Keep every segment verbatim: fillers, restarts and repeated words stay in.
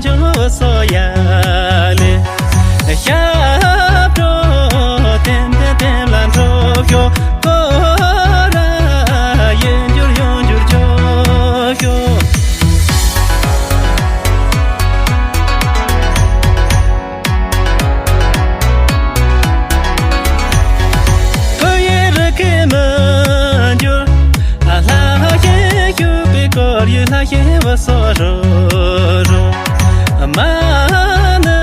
ཇོ་སོ་ཡ་ལེ། ཞབས་བྲོ་ལྡེམ་ལྡེམ་ལྡེམ་ལ་འགྲོ་ཤོག་སྐོར་ར་ཡུན་འགྱུར་ཡུན་འགྱུར་འགྱོ་ཤོག་ཁོ་ཡི་རི་ཁའི་མི་འགྱུར། ལྷ་ཞིང་བཞུགས་པའི་སྐོར་ཡུལ་ལྷ་ཞིང་བུ་སོ་རུ་རུ། མ་ནི་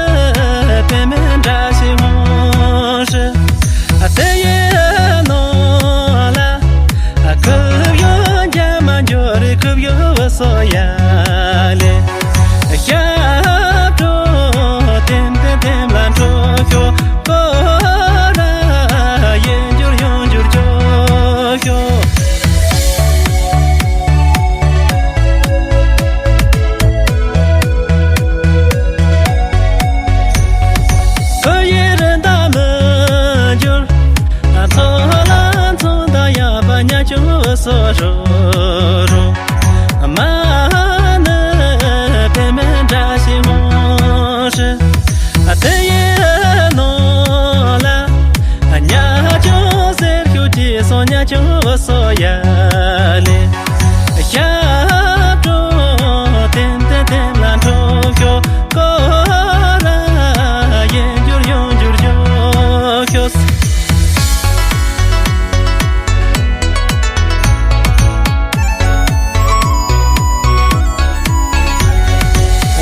པདྨའི་འདྲ་ཞིག་ཧོང་ཧྲི། དེ་ཡི་ནང་ལ་ཁུབ་ཡོད་རྒྱ་མ་འགྱུར་རི་ཁུབ་ཡོད་བུ་སོ་ཡ་ལེ། ཞབས་བྲོ་ལྡེམ་ལྡེམ་ལྡེམ་ལ་འགྲོ་ཤོག་སྐོར་ར་ཡུན་འགྱུར་ཡུན་འགྱུར་འགྱོ་ཤོག་ཁོ་ཡི་རི་འདབས་མི་འགྱུར། མཚོ་ལ་མཚོ་འདབས་ཡངས་པ་ཉ་ཆུང་བུ་སོ་རུ་རུ། མ་ནི་པདྨའི་འདྲ་ཞིག་ཧོང་ཧྲི། དེ་ཡི་ནང་ལ་ཉ་ཆུང་གསེར་ཞུ་ཅི་སོང་ཉ་ཆུང་བུ་སོ་ཡ་ལེ། ཞབས་བྲོ་ལྡེམ་ལྡེམ་ལྡེམ་ལ་འགྲོ་ཤོག་སྐོར་ར་ཡུན་འགྱུར་ཡུན་འགྱུར་འགྱོ་ཤོག་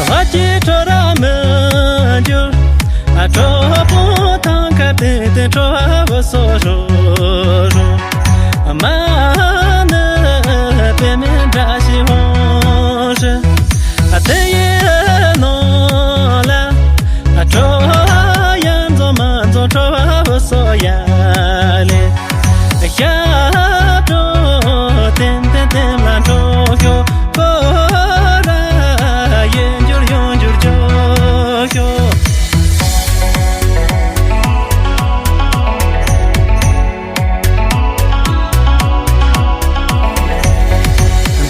བ་ཅི་ཁྲོ་ར་མི་འགྱུར། ཨ་གྲོགས་པོ་ཐང་ཁ་ཏེ་ཏེ་ཁྲོ་བ་བུ་སོ་རུ་རུ། མ་ནི་པདྨའི་འདྲ་ཞིག་ཧོང་ཧྲི། དེ་ཡི་ནང་ལ་ཁྲོ་བ་ཡ་འཛོམས་མ་འཛོམས་ཁྲོ་བ་བུ་སོ་ཡ་ལེ། ཞབས་བྲོ་ལྡེམ་ལྡེམ་ལྡེམ་ལ་འགྲོ་ཤོག་སྐོར་ར་ཡུན་འགྱུར་ཡུན་འགྱུར་འགྱོ་ཤོག་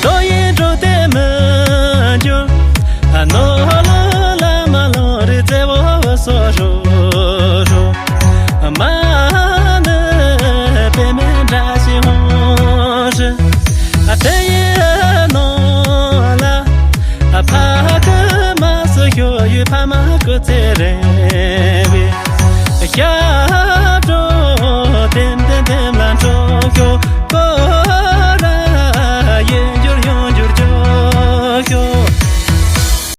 འགྲོ་ཡི་འགྲོ་དེ་མི་འགྱུར། ནོར་ལུག་ལ་མ་ལོང་རི་རྩེ་བོ་བུ་སོ་རུ་རུ། མ་ནི་པདྨའི་འདྲ་ཞིག་ཧོང་ཧྲི། དེ་ཡི་ནང་ལ་ཕ་ཁུ་མ་སུ་ཤོ་ཡུ་ཕ་མ་ཁུ་ཚེ་རེ།